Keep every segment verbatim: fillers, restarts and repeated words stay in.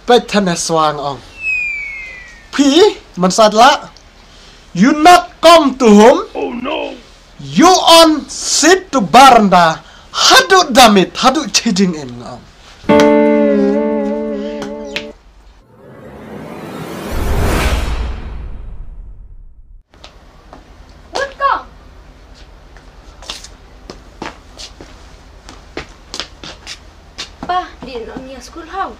Peit than ne swang ong. Phi, man sat la. You not come to home. Oh no. You on sit to baranda. Haduh damit, haduh chijing em ong. Bun kong. Pa, di no ni school hau.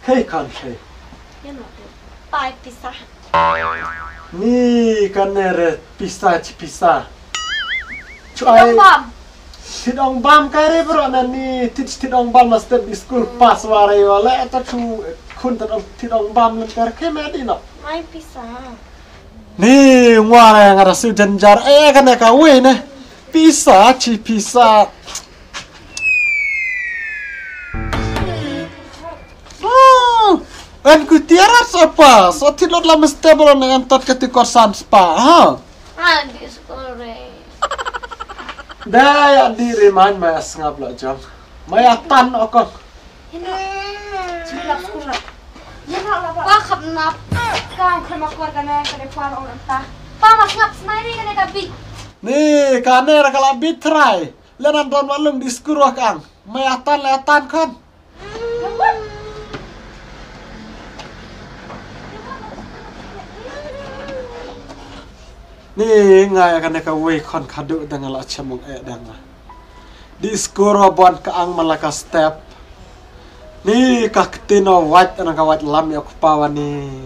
Khei khan khei. Ya no. Pai pisa. Ni kan ne re pisa chi pisa. Chu ai. Dong bam. Thit ong bam kai re bro na ni thit thit ong bam na step di school pass wa re wa le ta chu khun ta ong thit ong bam len kar khe me di no. Mai pisa. Ni ngwa re nga ra su janjar e ka ne ka we ne. Pisa chi pisa. Hmm. En ku tiara sa pa sa thit lot la mesti bro ne en tat ka ti kor san spa ha. Ah, di school re. Dai, adi remind mai asngap la jong. Mai atan okon. Hina. Simi lap school lap. Hina lap. Pa khap nap. Ka ang khol makor ka ne ka ne pa ong ta. Pa mas ngap smai ri ka ne ka bit. Ni ka ne ra ka la bit trai. Lenan don malum di school wa kang. Mai atan le atan khon. Ni nga ya kane ka wei khon khadu dang la chamung e dang la. Di skuro bon ka ang mala ka step. Ni ka ktino wait na ka wait lam ya kupawa ni.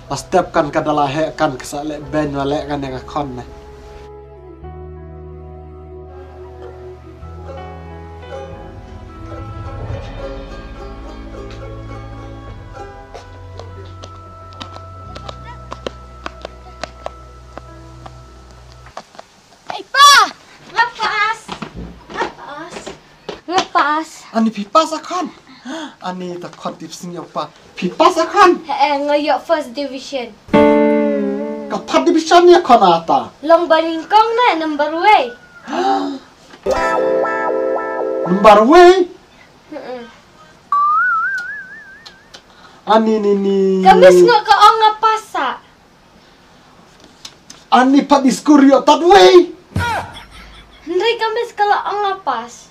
La step kan ka dala he kan ka sa le ben wa le kane ka khon ne. Ei pa! Nga pass! Nga pass! Nga pass! Ani phi pass a khon? Ani ta khon tip sing yow pa. Phi pass a khon? He eh, nga yoh first division. Ka first division ya khon ata. Long ba nyngkong na number wei. Number wei. Mm-mm. Ani ni ni. Ka miss nga ka ong nga pass a. Ani pat di skur yo tat wei. Hynrei ka miss ka la ong nga pass.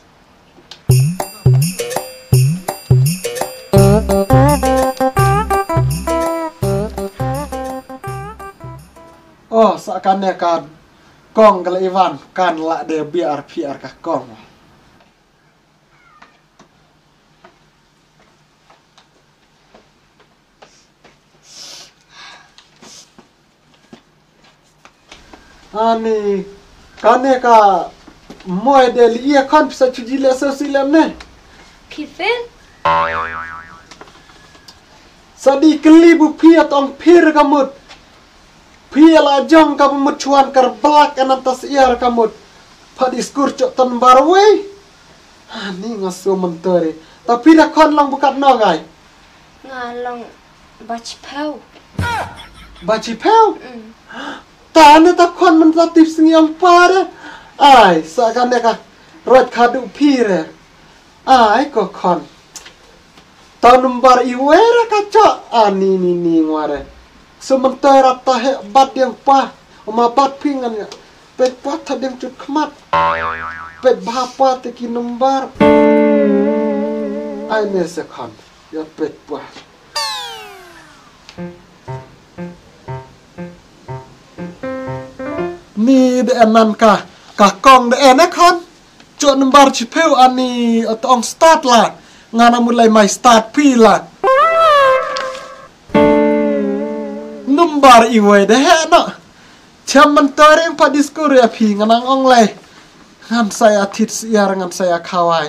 Oh, sa kane ka kong ka la Ivan kan la de biar piar ka kong. Ani kane ka moi de li ia khon pisa chuji le so si lem ne. Kifin? Sa di kli bu phi atong phir ka mut. Phi la jong ka mut chuan kar blak anan tas iar ka mut. Pha di skur chok tan bar wei. Ani nga so menteri. Ta phi da khon long bukat no gai. Nga long bachipeu. Bachipeu? Mm. Ta ne ta khon man ta tip sing yang pare. Ai, sa ka ne ka. Rot khadu pire. Ai, ko khon. Ta number i wera ka cho. Ani ni ni ngware. So menteri ta he bat yang pa. Uma bat pingan ya. Pet pa ta deng chut khmat. Pet ba pa te ki number. Ai ne se khon. Ya pet pa. Ni de enan ka ka kong de enak kan. Chok number chipeu ani atong start la. Ngana mulai mai start pi la. Number iwei de he no. Cham man toring pa diskur ya pi nganang ong lai. Ngan saya tit siar ngan saya khawai.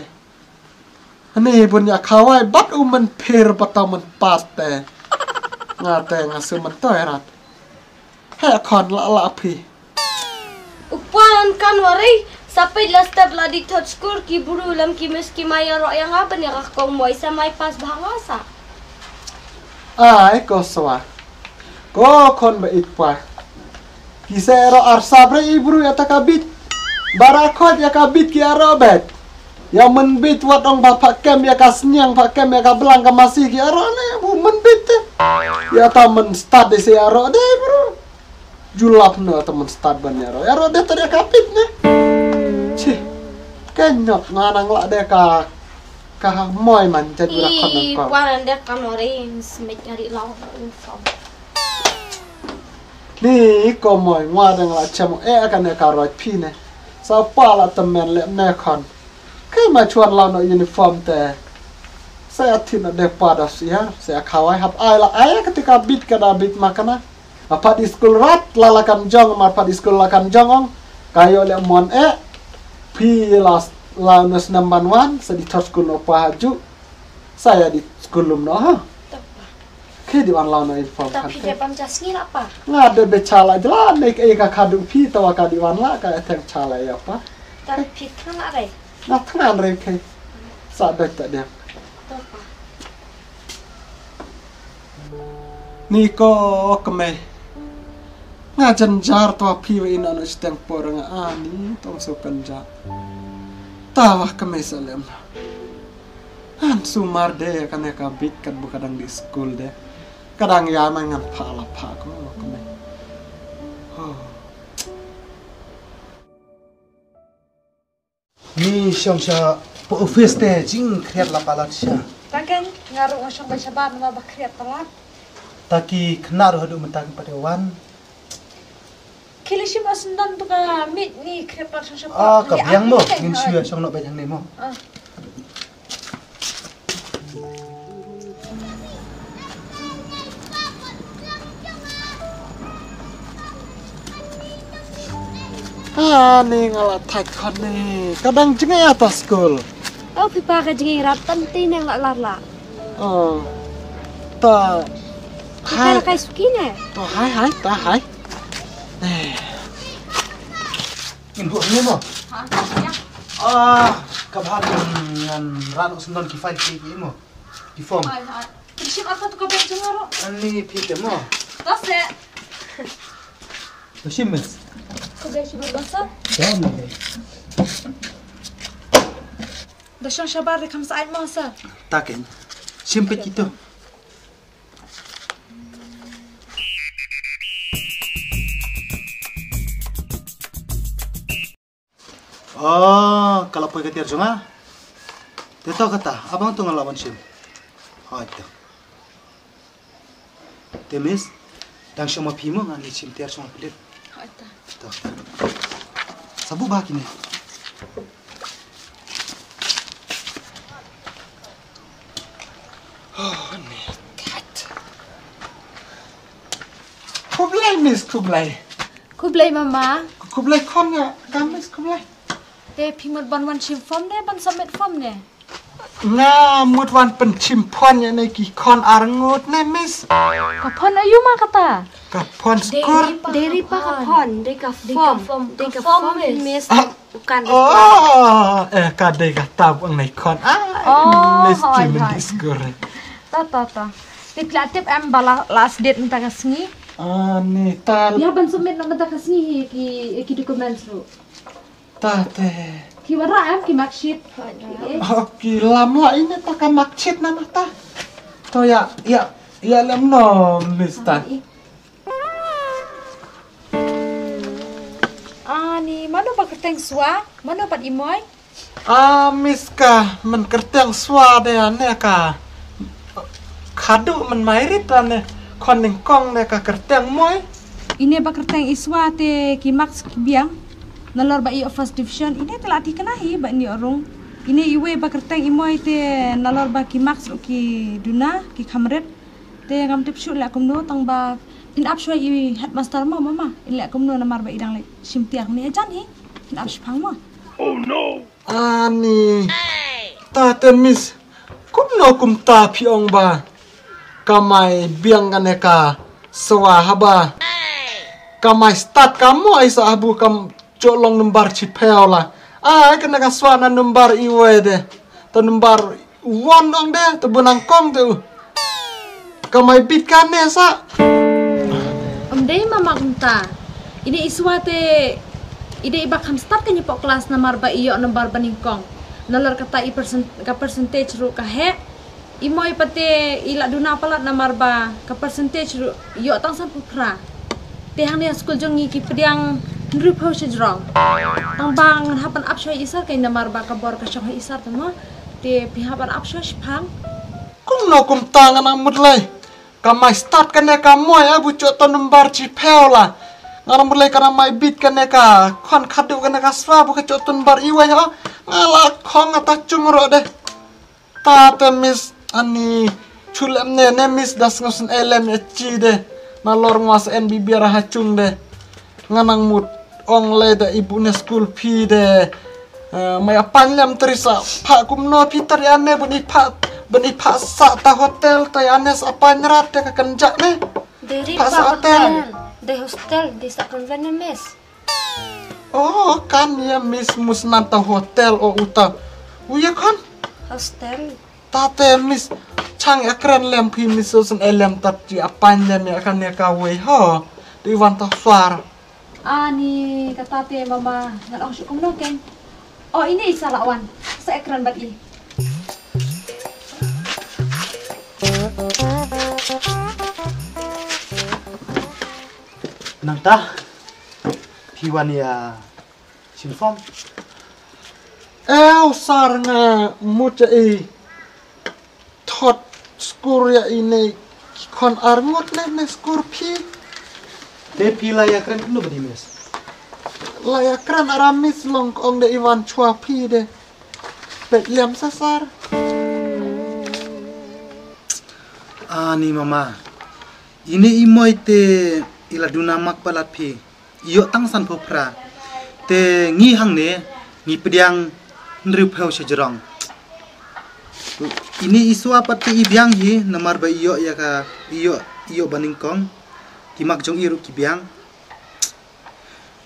Ani bun ya khawai bat u man phir bata man pas te. Nga te nga su man toy rat. He khon la la phi. Upan kan wari sapit la step la di thot skur ki buru lam ki mes ki maya ro yang apa ni rak kong moi sa mai pas bhanga sa. Ai ko swa. Ko khon ba it pa. Ki se ro ar sabre i buru ya takabit. Bara khot ïa ka bit ki aro bet. Ïa mynbit wat ong ba pha kem ïa ka sniang, pha kem ïa ka blang ka masi ki aro ne, bu mynbit te. Ïa ta mynstad de se aro de, bro. Ju lap no ta mynstad ban ïa aro. Ïa aro de ta de ka bit ne. Chi. Ka nyok nga nang la de ka, ka moi man ja ju la khot nang ko. Wan de ka no ring smit ngari lau uniform. Ni ko moi, nga dang la chem eh ka ne ka roi phi ne. Sa pa la temen le ne khon. Kai ma chuan la no uniform te. Sa ya thin de pa da siar, sa ya khawai hap ai la ai ka ti ka bit ka da bit ma kana. Ma pat di school rat la la kan jong, ma pat di school la kan jong ong. Ka yo le mon eh. Phi la la no snam ban wan, sa di thot school no pa ju. Sa ya di school lum no ha. Khi di wan la no uniform. Ta kan phi ke. Dei bam jas ngi la pa. Nga de be chala jla ne ka ka khadu phi ta wa ka di wan la ka theng chala ya pa. Ta phi thang la re. Nga thang re ke. Sa de ta de. Ta pa. Ni ko kme. Nga jan jar to phi wa ina no chiteng por nga ani tong so kan ja. Ta wa kme sa lem na. An sumar de ka ne ka bit kat bu ka dang di school de. Ka dang ya ma ngan pha la pha ko ko me. Oh. Ni shong sha po office te jing khriat la palat sha. Ta ken nga ru nga shong ba shabar ma ba khriat palat. Ta ki khna ru hadu mynta ki pate wan. Khili shim asndon tu ka mit ni khriat palat shong sha. Ah, ka biang mo, ngin shu ya shong no ba jang ne mo. Ah. Ah, ni nga la thait khot ni. Ka dang jngai ata school. Oh, pipa ka jngai rat tan ti neng la lar la. Oh. Ta. Hai. Ka kai suki ne. To hai hai ta hai. Eh. Ngin buh ni mo. Ha, ya. Ah, ka bha ngan ran sndon ki file ki mo. Ki form. Hai, hai. Rishim apa tu ka bag jong aro? Ani phi te mo. Tase. Rishim mes. Ko bag shi basa. Ya mo. Da shong shabar de kam sa ai mo sa. Ta ken. Shim pe kito. Oh, ka la poi ka tiar jong nga. Te to kata, abang to nga la wan shim. Hoi to. Te miss, dang shong ma phi mo ngan shim tiar jong nga phi. Hoi to. To. Sabu ba kine. Oh, ni kat. Khublei miss, khublei. Khublei mama. Khublei khon nga, ka miss khublei. Te phi mut ban wan shim form ne, ban submit form ne? Nga mut wan pynshim phon ïa ne ki khon ar ngut ne miss. Ka phon aïu ma kata? Ka phon skur. Dei ri pa ka phon, dei ka form, dei ka form miss. Kan. Oh, eh ka dei kata bang ne khon. Ah, miss ki men skur. Ta ta ta. Te phi la tip em ba la last date mynta ka sngi? Ah, ni ta. Ïa ban submit na mynta ka sngi hi ki, ki documents ruh. Ta te. Ki wanrah em ki mark sheet. Oh, ki lam la ine ta ka mark sheet na na ta. To ïa, ïa, ïa lem no miss ta. Ani, mano ba kyrteng Swa? Mano pat i moi? Ah, miss ka, men kyrteng Swa de ne ka. Khadu men mai rit ne. Khon nyngkong ne ka kyrteng moi. Ine ba kyrteng i Swa te ki marks ki biang. Nalor ba i first division, ine te la thikna hi ba ni orung. Ine iwei ba kyrteng i moi te nalor ba ki marks ruh ki duna, ki kham rit. Te ngam tip shuh leh kumno tang ba phin ap shuwa i headmaster mo mama. In leh kumno namar ba i dang leh shim tiar kumne jan hi. Phin ap shipang mo. Oh no. Ani. Ta te miss. Kumno kumta phi ong ba. Ka mai biang kane ka Swa haba. Ka mai start ka mo ai sa habu kam Chok long number chiphew la. Ai kane ka Swa na number iwei de. To number one ong de, to bunang kong te u. Ka mai bit kane sa. Om dei mama kumta. Ine i Swa te I dei i ba kham stad ka nyi pok klas namar ba i ïoh number ba nyngkong. Nalor kata i percent, ka percentage ruh ka heh. I moi pat te i la duna palat namar ba ka percentage ruh i ïoh tang sanphew phra. Te hangne ha skul jong ngi ki pdiang hynriewphew shajrong. Tang ba ngan hap ban ap shuwa ïa i sir keiñ namar ba ka bor ka shong ha i sir te mo. Te phi hap ban ap shuwa shipang. Kumno kumta nga nang mut lei. Ka mai stad kane ka moi a bu chot ton number shiphew la. Nga nang mut lei ka nang mai bit kane ka khon khadu kane ka swa bu ka chot ton number iwei ha. Nga la khong nga ta chung ro de. Ta te miss ani chulem ne ne miss das ngosen elem ya chi de. Nalor ngwas en bibia ra ha chung de. Nga nang mut ong lei da ibu ne school fee de. Eh, mai apan lem terisa pha kumno phi tar ya ne bun i pha bun i pha sa ta hotel ta ya ne sa apan rat te ka kan jak ne. Deri Pas pa hotel. Hotel. De hostel di sa convene mes. Oh, kan ya miss musnan ta hotel o uta. Uya kan? Hostel. Tate miss chang ya kren lem phi miss usen elem tat ji apan lem ya kan ya kawei ho. Di wan ta suar. Ani kata te mama ngan ong shukum no ken. Oh ini isa la wan. Sa ekran bat i. Nangta phi wan ya shin form. Eu sar nga mut ya i. Thot skur ya i ne ki khon arngut ne ne skur phi. Te phi la ya kren kunu badi mes. La ya kren aramis long ong de iwan chua phi de. Pet liam sasar. Ani mama. Ini i moi te ila duna mak palat phi. Io tang san pho phra. Te ngi hangne ngi pdiang hynriew phew sha jrong. Ini i sua pat te i biang hi namar ba io ya ka io io ba nyngkong. Ki mak jong i ruh ki biang.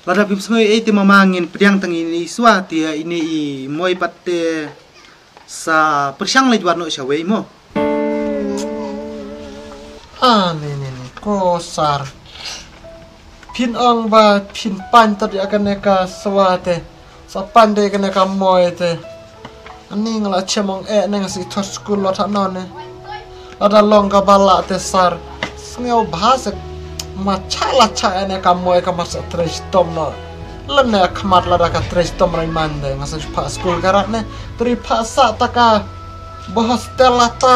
Lada phim sngew ei te mama ngin pdiang tang ini i sua te ini i moi pat te sa pyrshang leit wan noh shawei mo. Ah, ni ni ni ko sar. Phin ong ba phin pan ta dia kane ka swa te. Sa pan de kane ka moi te. Ani nga la chem ong eh ne nga si thot skul lo tha non ne. Lada long ka bala te sar. Sngew bha se ma cha la cha ene ka moi ka ma sa tre stom no. Lane khmat lada ka tre stom rai man de nga sa pha skul ka rat ne. Tri pha sa ta ka ba hostel la ta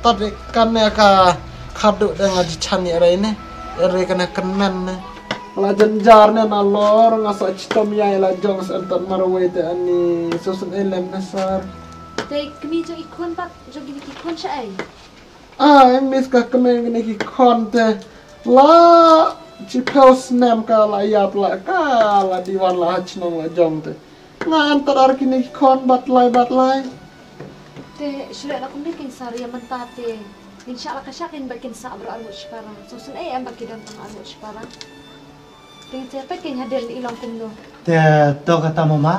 ta de kane ka khadu de nga ji chani rai ne. Rai kane kenen ne. La janjar ne na lor nga sa chitom yai la jong sa entat marwei te ani susun elem ne sar. Te kmi jong ikhun pat jong kini ki khun sha ai. Ai, miss ka kmen kine ki khon te. La chi phew snem ka la ïap la ka la diwan la ha chnong la jong te. Nga an tadar kine ki khon bat lai bat lai. Te shu leh la kumne kin sar ïa mynta te. Ngin shah la ka shah kin ba kin sah bro arngut shipara. So syn ei em ba ki don tang arngut shipara. Te te pet kin hadien i long kumno. Te to kata mama.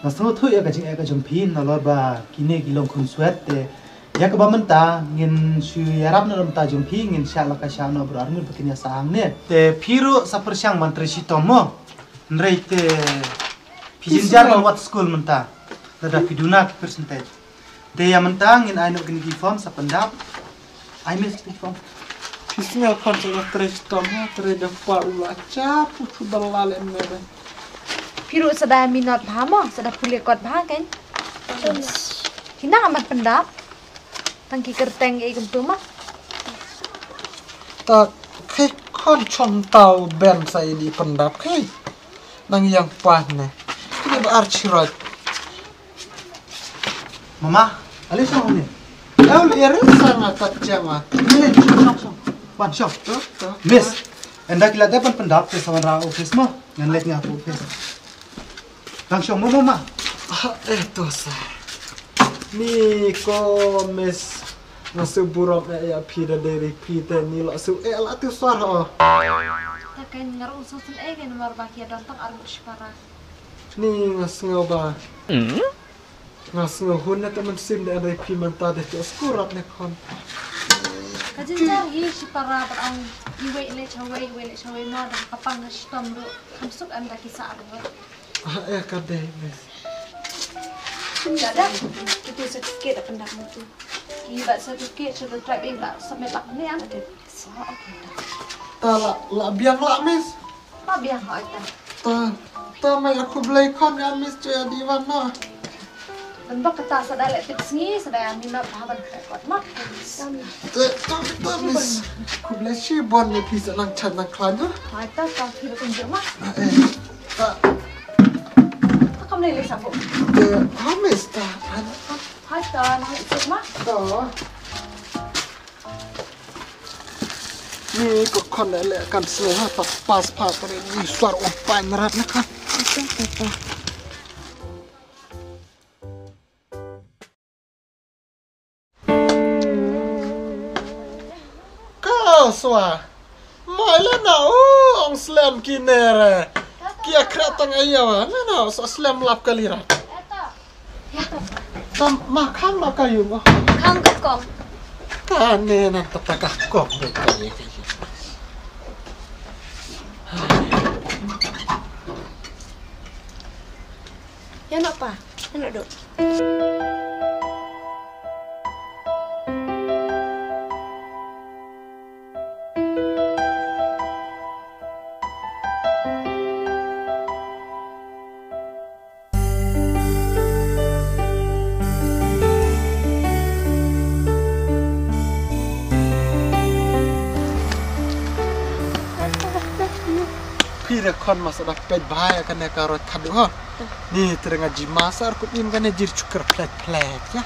Nga sngewthuh ïa ka jingeh ka jong phi nalor ba kine ki long khun swet te ïa kaba mynta ngin shu ïarap na mynta jong phi ngin shah la ka shah na bro arngut ba kin ïa sah hangne. Te phi ruh sa pyrshang ban trei shitom mo. Hynrei te phi jynjar ba wat skul mynta. Lada phi duna ki percentage. Te ïa mynta ngin ai noh kine ki form sa pyndap. Ai miss kine ki form. Phi sngew khon sa la trei shitom ha trei da pa u la cha pu chu bala le me de. Phi ruh sa da minot bha mo sa da pule kot bha kan. Phi nang amat pyndap. Tang ki kyrteng ei kumtu ma. Ta khei khon chong tau ben sa ini pyndap khei. Nang yang pan ne. Kini ba ar chirot. Mama, ali shong ni. Kau liar sang atat jama. Ni ni shong shong shong. Wan shong. Miss, enda kila depan pyndap te sawan ra office mo. Ngan lek nga office. Nang shong mo mama. Ah, eh to sa. Ni ko miss. Nga su burom eh ya phi da deri phi te ni la su eh la tu sar ho. Ta kan ngar u sun eh ngan mar ba kia don tak armut shipara. Ni nga sngew ba. Nga sngew hun na te mynsiem de anrei phi mynta de te skurat ne khon. Ka jynjar hi shipara bad ong iwei leh shawei, iwei leh shawei, no da ka pang ka shitom ruh. Kam suk em da ki sah ruh. Ah, eh, ka dei, miss. Kum da da. Kitu certificate da pyndak mutu. Ki ba certificate, certificate ba submit lak ne an. Ade. So, okay da. Ta la, la biang la, miss. Ba biang hoi ta. Ta, ta mai aku blai kon ya miss cho ya diwan na. Dan bak kata sa da leh tip sngi, sa da ya mina ba ban kre kot mak. Te, ta, ta miss. Aku blai shi bon ni pisa nang chan nang klan ya. Hoi ta, ta ki ba kun jema. Eh, ta. Ta kam leh leh sabu. Te, ha miss ta. Hoi ta, nang leh sik ma. Ta. Ni ko khon le kan sne ha ta pas pa pare ni swar o pa nrat na ka. Ka swa. Mai le na u ong slem ki nere. Ki a kra tang ayo na na so slem lap ka lira. Tam ma khang ma ka yu mo. Khang ka kong. Ka ne nan ta ta ka kong de ka ye ka ye. Ya no pa, ya no do. Phi re khon ma sa da peit bha ïa kane ka roi khadduh ha. Ni te nga ji ma sa ar kut im kane jir chukar plet plet ya.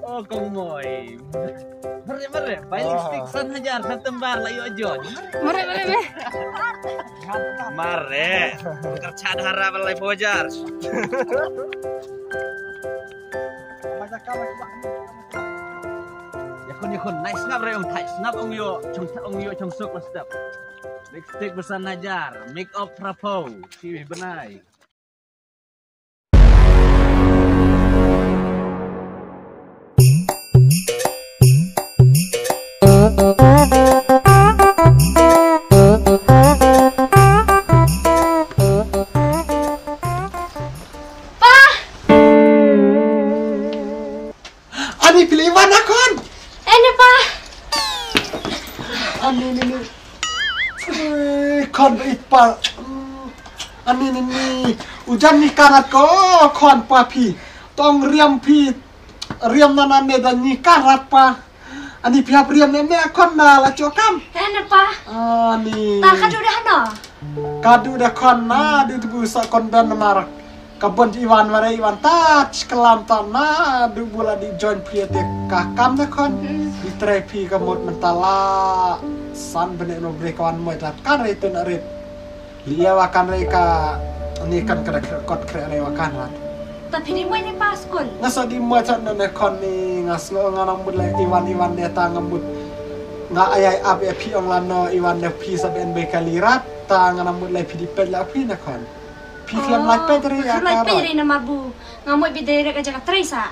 Oh, kong Moi. Mare, mare. Bailing stick san hajar, san tembar, la ïoh jon. Mare, mare, mare. Mare. Kercha dara balai pojar. Ya khun, ya khun. Nai sngap re ong thai, sngap ong ïoh, chong ong ïoh, chong suk la step. Lipstick ba san hajar, make up prapo. Chi benai. Pa! Ani pili wan akon. Ene pa. Ani ni ni. Ui, kon ba it pa. Hmm. Ani ni ni. Ujan ni karat ko kon pa phi. Tong riam phi. Riam na na ne da ni karat pa. Ani phi hap riam ne ne kon na la chokam. Ene pa. Ani. Ta ka du dah no. Ka du da khon na du tu bu sa kon ben mar. Ka bon i wan mare i wan ta chiklam ta na du bu la di join phi te ka kam da khon. Hmm. Di tre phi ka mut mynta la san bene no bre ka wan moi ta kan re tu na rit. Lia wa kan re ka ni kan ka da kre- kot kre re wa kan rat. Ta phi di moi ni pa skul. Nga sa di moi ta na ne khon ni nga sngo nga nang mut le i wan i wan ne ta nga mut. Nga ai ai ap e phi ong la no i wan ne phi sa ben be ka li rat. Ta nga na mut lai phi di peit la phi na khon. Phi khlem lai peit ri ya. Khlem lai ka peit ri na marbu. Nga mut bi dei re ka jaka trei sa.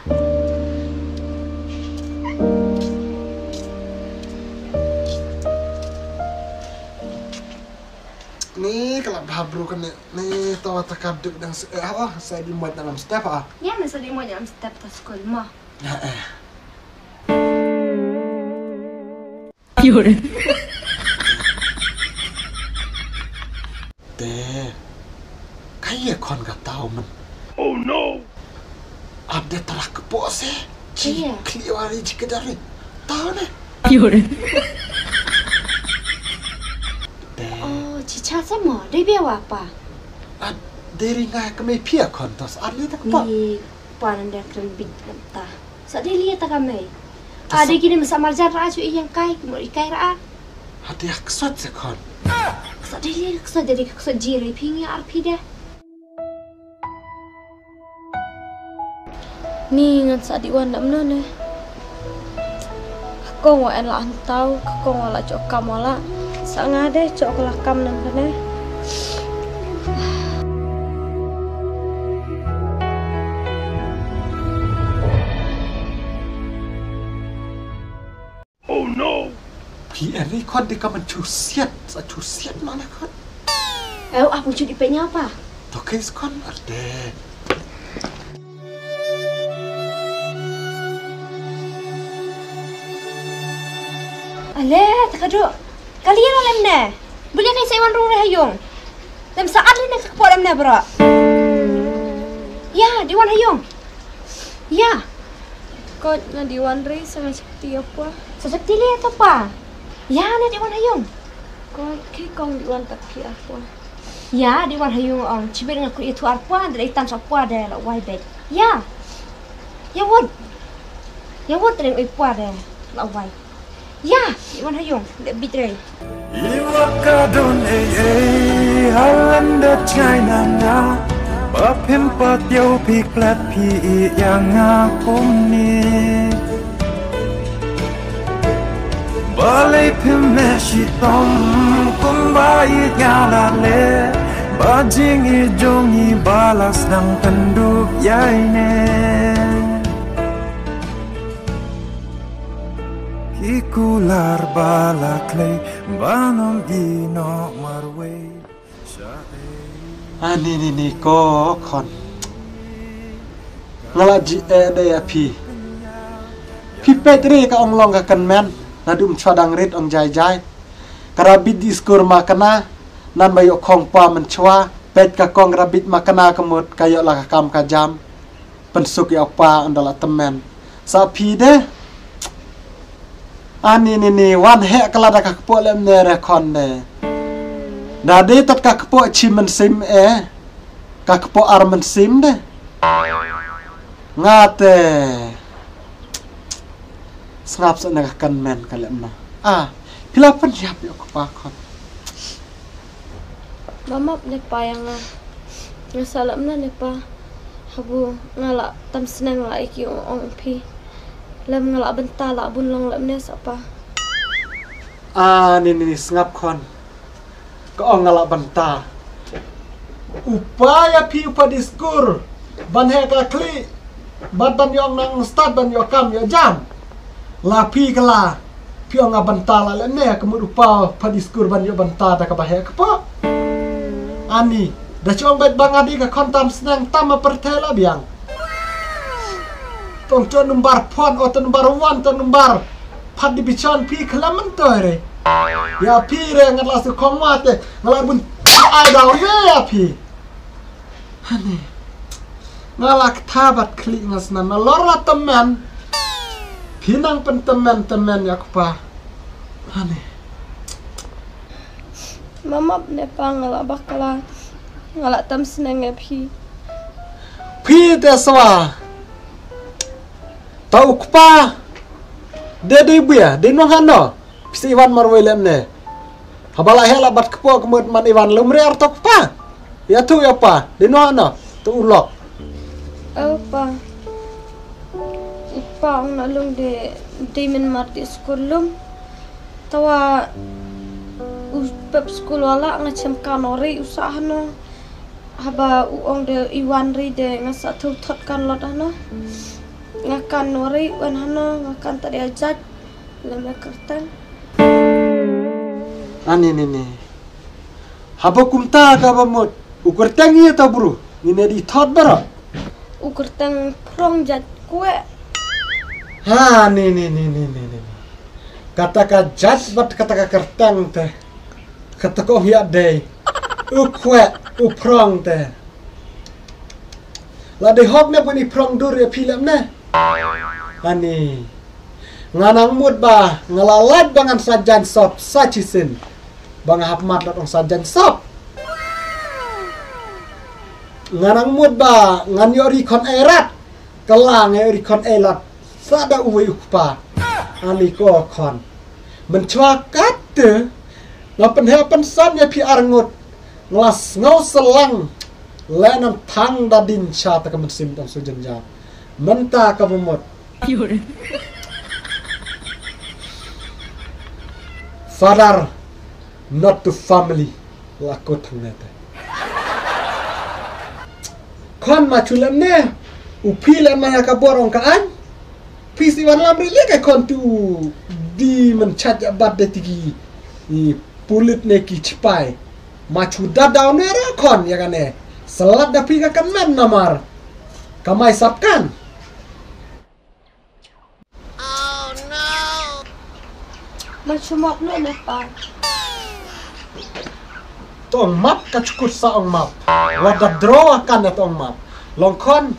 Ni kala bha bru kan ni. Ni tawa ta ka duk dang se eh ha sa di mut na lam step ha. Ya men sa di mut na lam step ta skul ma. Ya eh. Te. Ka ye khon ka tau man. Oh no. Ap de tara ka po se. Ji kli wari ji kedari. Tau ne. Te. Oh, ji cha se mo. De bia wa pa. Ad deri ngai ka me pia khon tos. Ad li tak pa. Ni pa nan de kren bit ta. Sa dei lia ta ka mei. A dei kini masa marjan ra chu iyang kai mo i kai ra. Hati ak sot se khon. Sa dei lia sot dei ka sot jiri ping ya arpi deh. Ni ngan sa di wan nam no ne. Ka kong wa en la antau, ka kong wa la chok kam wa la. Sa nga deh chok la kam nam ka ne. Ni khon di ka man chu siat, sa chu siat na na khon. Ew, ah, pun chu di pe nya pa. To ke skon arde. Ale, ta ka du. Kali ya lem ne. Buli kai sai wan rung re ha yung. Lem sa ali ne ka po lem ne bro. Ya, di wan ha yung. Ya. Kot na di wan re sa nga sakti apa. Sa sakti le to pa. Ya, na di wan ha yung. Kot, kai kong di wan tak pi apa. Ya, di wan ha yung ong. Chibir nga ku itu arpa, dre itan sa pa de la wai bet. Ya. Ya wot. Ya wot, dre oi pa de la wai. Ya, di wan ha yung, de bit re. Iwa ka don ei ei, Ireland da China nga. Ba phim pat yow phi klet phi i ya nga kumni. Balei phim me shitom kumba i nga la le. Ba jing i jong i balas nang penduk yai ne. Ki kular bala klei banom i no marwei. Ani ni ni ko khon. Nga la ji e de ya phi. Phi pet ri ka ong long ka kan men. Na dum chwa dang rit ong jai jai. Ka rabit di skur ma kana. Nan ba yo khong pa men chwa. Pet ka kong rabit ma kana ka mut ka yo la ka kam ka jam. Pensuk ya pa anda la temen. Sa phi de. Ani ni ni wan he kala da ka kpo lem ne re khon de. Da de tat ka kpo chi men sim e. Ka kpo ar men sim de. Nga te. Sngap sa na ka kan men ka lem na. Ah, phi la pen yap yo kpa khon. Mamap ne pa ya nga. Nga salam na ne pa. Habu nga la tam sneng la iki ong ong phi. Lem nga la benta la bun long lem ne sa pa. Ah, ni ni ni sngap khon. Ka ong nga la benta. Upa ya phi upa diskur. Ban he ka kli. Ban ban yong nang stad ban yo kam yo jam. La phi kala. Phi ong nga benta la le ne ka mut upa pa diskur ban yo benta da ka ba he ka pa. Ani. Da chong bet bang adi ka khon tam sneng tam ma perthe la biang. Tong to number phone o to number one to number. Phat di bichon phi khala man to re. Ya phi re ngat la su khong wa te. Nga la bun ai dau ye ya phi. Hani. Nga la ktha bat khli nga snan na lor la temen. Phi nang pen temen temen ya kpa. Hani. Mamap ne pa nga la bakla. Nga la tam sneng ya phi. Phi te swa. Ta u kpa. De de buya, de nong hano. Phi si iwan marwei lem ne. Haba la hela bat kpo kemut man iwan lumre ar tok pa. Ya tu ya pa, de nong hano. Tu ulok. Oh pa. Ipa ong na lung de de min mar di skur lum. Tawa u pep skur wala nga chem kan ori u sa hano. Haba u ong de iwan ri de nga sa thu thot kan lot hano. Nga kan ori wan hano nga kan ta de ajat. Lama kerteng. Ani ni ni. Haba kumta ka ba mut. U kerteng ïa ta bru. Ngin ïa di thot bara. U kerteng prong jat kwe. Ha ni ni ni ni ni ni. Kata ka jat bat kata ka kerteng te. Kata ko ïa dei. U kwe u prong te. La dei hok ne puni prong dur ïa phi lem ne. Ani. Nga nang mut ba nga la lait ba ngan sa jan sop sa chisin. Ba nga hap mat lat ong sa jan sop. Nga nang mut ba ngan ïori khon erat. Kala nga ïori khon elat. Sa da uwi ukpa. Ani ko khon. Men chwa kat te. Nga penhe pensan ïa phi arngut. Nga la sngew selang. Lenan thang da din cha ta ka mensim tang su jenja. Menta ka bumut. Father, not to family. La ko thang ne te. Khon ma chu lem ne. U phi lem ma ka bor ong ka an. Phi si wan lam ri le ka khon tu. Di man chat ya bat de tiki i pulit ne ki chipai. Ma chu da daw ne ra khon ya kane. Salat da pi ka kan men namar. Kamai sap kan. Ma chumok no ne pa. Tong map ka chukut sa ong map. Wa da draw kan da tong map. Long khon.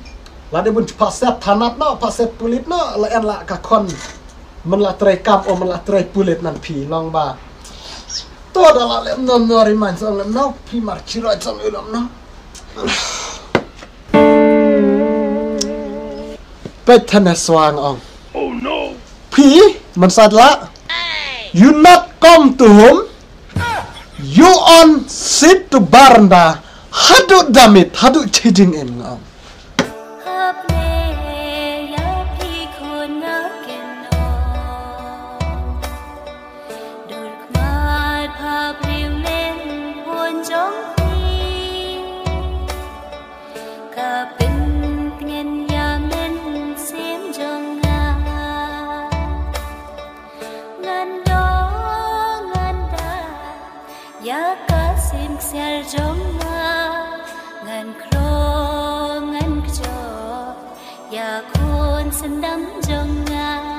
La de bun pa set thanat no, pa set pulit no, la en la ka khon. Man la trai kam o man la trai pulit nan pi long ba. To da la lem no no ri man song lem no, pi mar chiroi song lem no. Pet thana swang ong. Oh no. Pi man sad la. You not come to home. You on sit to baranda. Hadu damit, hadu chijing in ong. Ka pyntngen ïa mynsiem jong nga. Ngan dong ngan da ïa ka sien ksiar jong nga. Ngan krong ngan kjor ïa khun syndam jong nga.